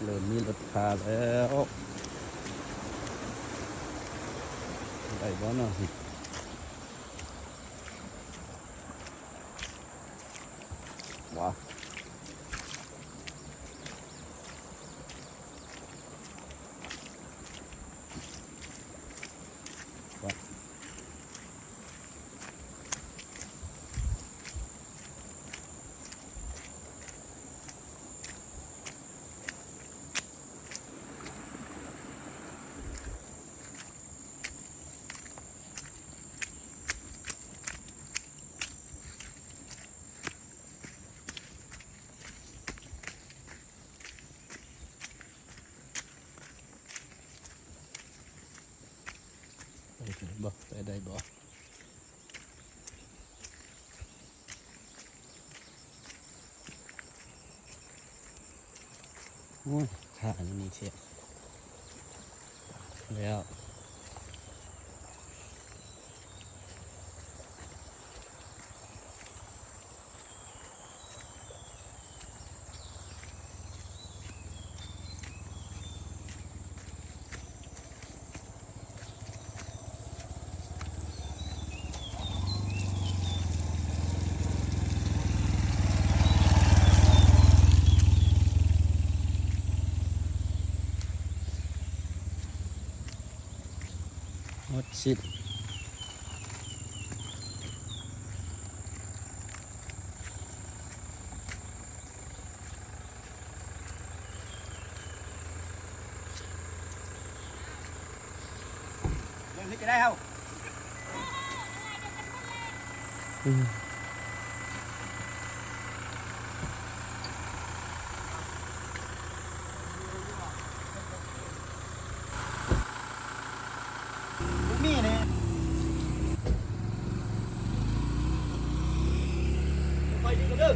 ເລີ່ມມີລົດຂ້າແລ້ວ ໄດ້ບໍ່ເນາະ? ວ້າ ໄປໄດ້ບໍ່? ໄປໄດ້ບໍ່? ໂອ້ຍ ຂ້າອັນນີ້ເສຍແລ້ວ. ໝົດສິດ. ຍັງເຮັດຈະໄດ້ເຮົາ ອືມ. ບໍ່ມີນີ້ ຄ່ອຍດີກວ່າເດີ.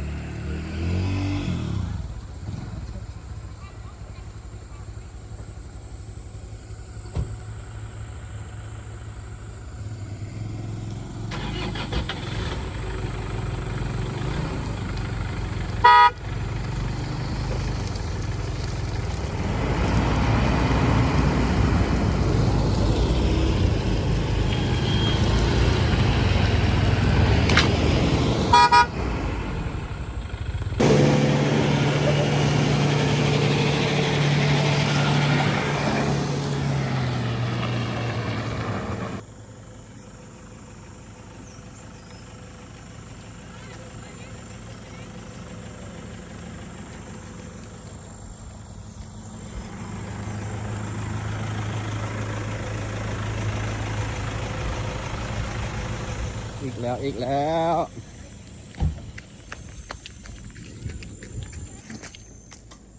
ອີກແລ້ວ ອີກແລ້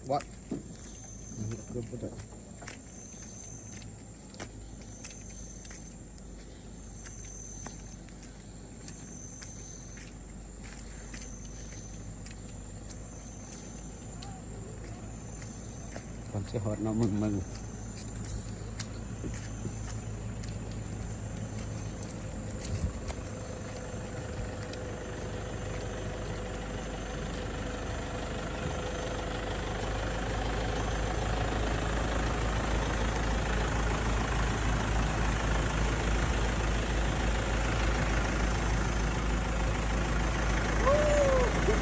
ວ. ກ່ອນຊິຮອດເນາະ ມຶງ ມຶງ.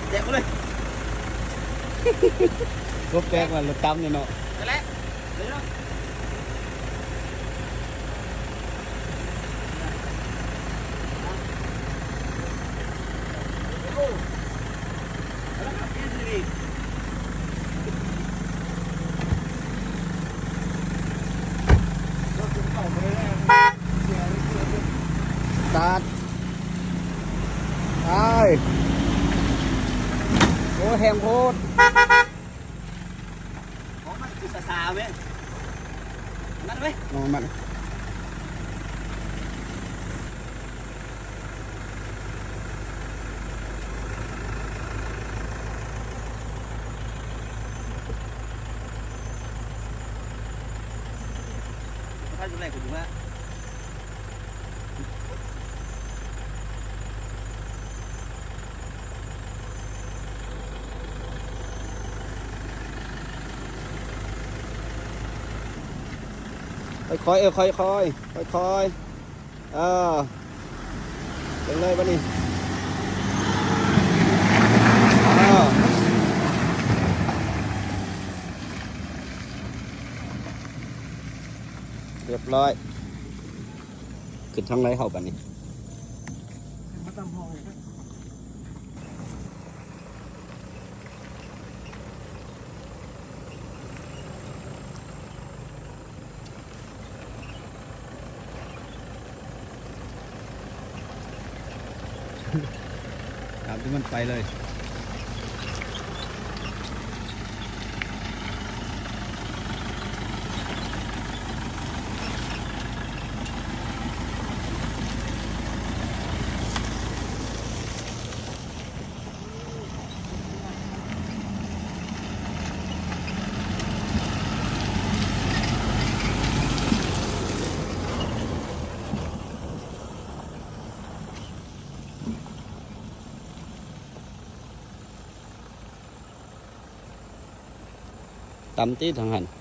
ແຕກເລີຍ ລົດແຕກແລ້ວ ລົດຕຳນີ້ເນາະ ນັ້ນແຫຼະ. ສະຕາດ ໄປ ໂອ້ ແຮງໂພດ. ຂອງມັນຄືຊາໆເວີຍ ມັນເວີຍ ເອົາມັນ ຖ້າຢູ່ແລກກໍຢູ່ມາ. ເ ຄ່ອຍໆ ເອີ ຄ່ອຍໆ ຄ່ອຍໆ ເອີ ລົງເລີຍບັດນີ້ ເອີ ຮຽບຮ້ອຍ. ຂຶ້ນທາງໃດເຮົາບັດນີ້? ຂຶ້ນມາຕາມຫ້ອງນີ້ ຕາມທີ່ມັນໄປເລີຍ. ຕ່ຳຕິທາງຫັ້ນ.